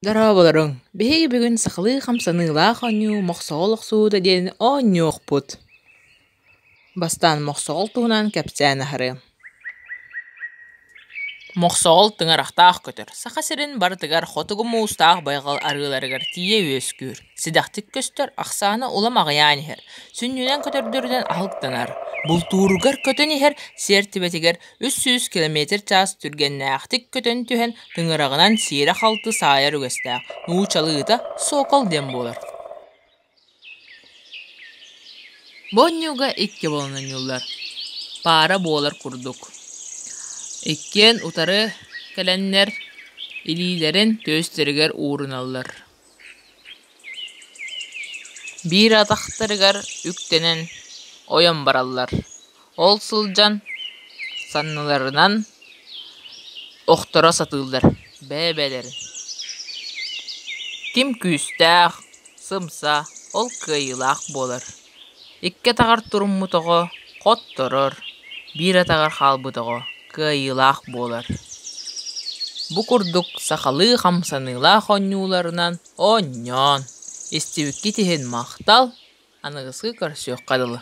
Дорооболоруҥ! Биһиги бүгүн сахалыы хамсаныылаах оонньуу Мохсоҕол охсуһуута диэн оонньуохпут. Бастаан мохсоҕол туһунан кэпсээн аһарыам. Мохсоҕол тыҥырахтаах көтөр, Саха сирин барытыгар хотугу муустаах байҕал арыыларыгар тиийэ үөскүүр, сэдэхтик көстөр, ахсаана улам аҕыйаан иһэр, сүнньүнэн көтөрдөрүнэн аһылыктанар, бултууругар көтөн иһэр сиэртибэтигэр 300 километр чаас түргэннээхтик көтөн түһэн тыҥыраҕынан сиирэ-халты саайар үгэстээх, нууччалыыта «сокол» диэн буолар. Бу оонньууга икки буолан оонньууллар, паара буолар курдук. Иккиэн утары кэлэннэр илиилэрин түөстэригэр ууруналлар. Биир атахтарыгар үктэнэн ойон бараллар, ол сылдьан санныларынан охторо сатыыллар бэйэ-бэйэлэрин. Ким күүстээх, сымса, ол кыайыылаах буолар. Икки атаҕар туруммут оҕо хотторор, биир атаҕар хаалбыт оҕо кыайыылаах буолар. Бу курдук сахалыы хамсаныылаах оонньууларынан оонньоон, истибиккит иһин махтал, аныгыскы көрсүөххэ дылы.